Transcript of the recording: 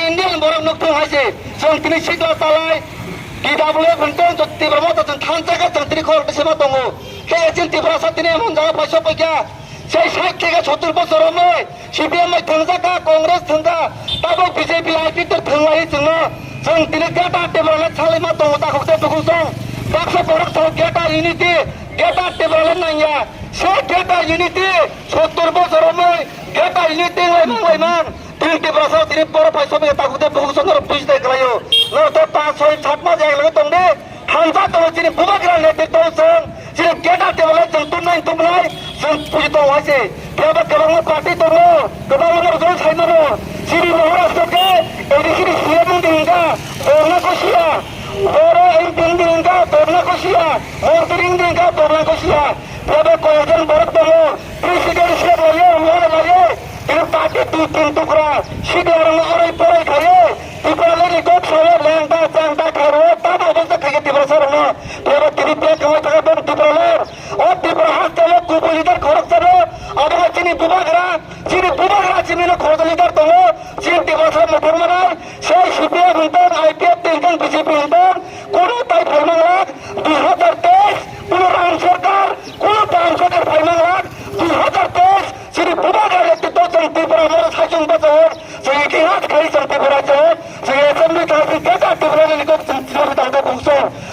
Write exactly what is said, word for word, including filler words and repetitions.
Indian borok nuk thung hai se, chwng tini sikla chalai, T W F hwn tong, chwng Tipra Motha chwng thansa khe chwng tini khorok twi sema tongo. Khe chini Tiprasa tini emon jaga paisa paikha. Sei sait theke sottur bosor romwi C P M bai thwngjak kha, Congress thwngjak, tabuk B J P I P ter thwnglai chwngno. Chwng tini Greater Tipraland salai ma tongo takhuk tei bukhuk song. Baksa borok thok Greater Unity, Greater Tipraland nangya. Sei Greater Unity sottur bosor romwi Greater Unity lai manglai man. Tini Tiprasa tini borok pai sobi takhuk tei bukhuk song norok buji tei kwlaio. Norok tei panch soi sat mas ek lage tong di. Thansa tongo chini bubagra netrito chwng, chini Greater Tipraland chwng tumnai tumnai chwng puji tongo hai se. Phiya ba kwbangma party tongo, kwbangma norok jol sai mano. Chini Maharashtra khe A D C ni C M wng di hwnkha, Borna Kosia. Boro M P wng di hwnkha, Borna Kosia. Montri wng di hwnkha, Borna Kosia. Phiya ba koyekjon borok tongo, president se laiyo, wngna laiyo. Tini party twi tin tukra, C D R no orai porai khayo. Tipraland ni kok sayo lengta chengta khairo, tamo boksa khayo Tiprasa rokno. Tebo tini black and white thangwi bong Tipraland. O Tipra hasteo kubui leader khoroksa no, abo chini bubagra, chini bubagra chini no khoroksa leader tongo. Chini Tiprasa muthung manai, sei C P M hwn tong, I P F hwn tong, B J P hwn tong, kuno tai phaimang lak, dui hajar teis, kuno ram sarkar, kuno ram sarkar phaimang lak, dui hajar teis, chini bubagra netrito chwng Tipra moro saichung bachao, chwng itihas khai chwng Tipra.